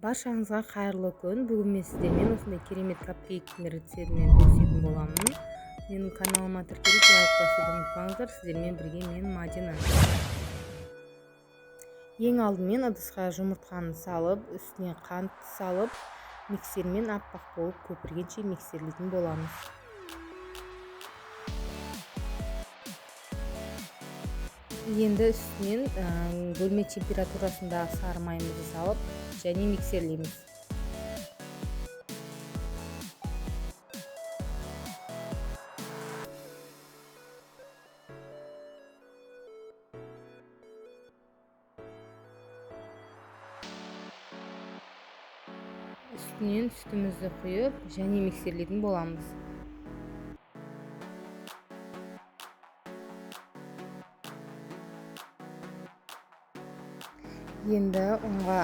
Баршаңызға қайырлы күн. Бүгін мен сіздермен осындай керемет капкейктің рецептімен бөлісетін боламын. Менің каналыма тіркеліп, лайк басуды ұмытпаңыздар. Сіздермен бірге мен Мадина. Ең алдымен ыдысқа жұмыртқаны салып, үстіне қант салып, миксермен аппақ болып көпіргенше миксерлейтін боламыз. Енді үстінен бөлме температурасындағы сары майымызды салып, және миксерлейміз. Үстінен сүтімізді құйып, және миксерлейтін боламыз. Енді ұнға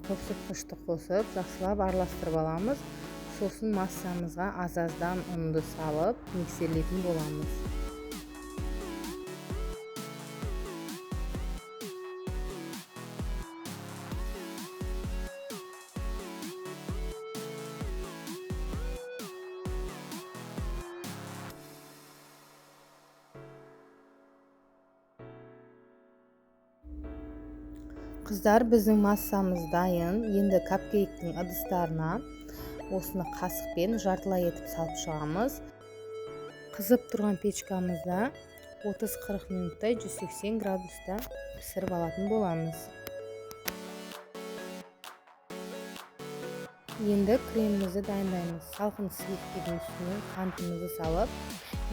қопсытқышты қосып, жақсылап араластырып аламыз. Сосын массамызға аз-аздан ұнды салып, миксерлейтін боламыз. Қыздар, біздің массамыз дайын. Енді капкейктің ыдыстарына осыны қасықпен жартылай етіп салып шығамыз. Қызып тұрған печкамызда 30-40 минуттай 180 градуста пісіріп алатын боламыз. Енді кремімізді дайындаймыз. Салқын сливкидің үстіне қантымызды салып,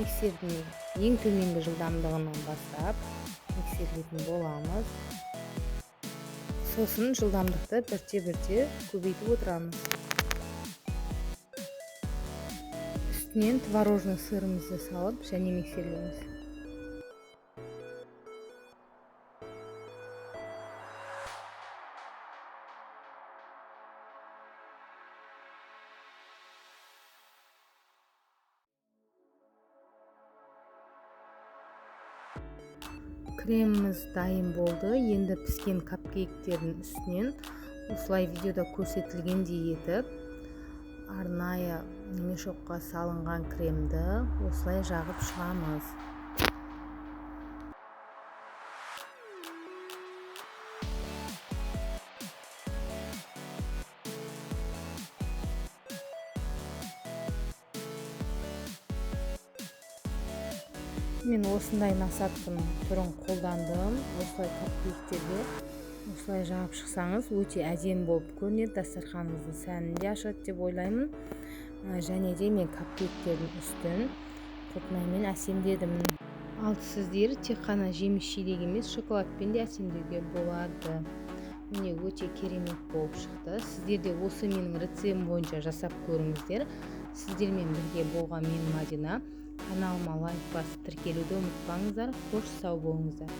миксердің ең төменгі жылдамдығынан бастап миксерлейтін боламыз. Сосын жылдамдықты бірте-бірте көбейтіп отырамыз. Үстінен творожный сырымызды салып, және миксерлейміз. Креміміз дайын болды. Енді піскен капкейктердің үстінен осылай видеода көрсетілгендей етіп арнайы мешокқа салынған кремді осылай жағып шығамыз. Мен осындай насадканың түрін қолдандым. Осылай капкейктерге осылай жағып шықсаңыз өте әдемі болып көрінеді, дастарханыңыздың сәнін де ашады деп ойлаймын. Және де мен капкейктердің үстін құлпынаймен әсемдедім. Ал сіздер тек қана жеміс жидек емес, шоколадпен де әсемдеуге болады. Міне, өте керемет болып шықты. Сіздер де осы менің рецептім бойынша жасап көріңіздер. Сіздермен бірге болған мен Мадина. Каналыма лайк басып тіркелуді ұмытпаңыздар. Қош, сау болыңыздар.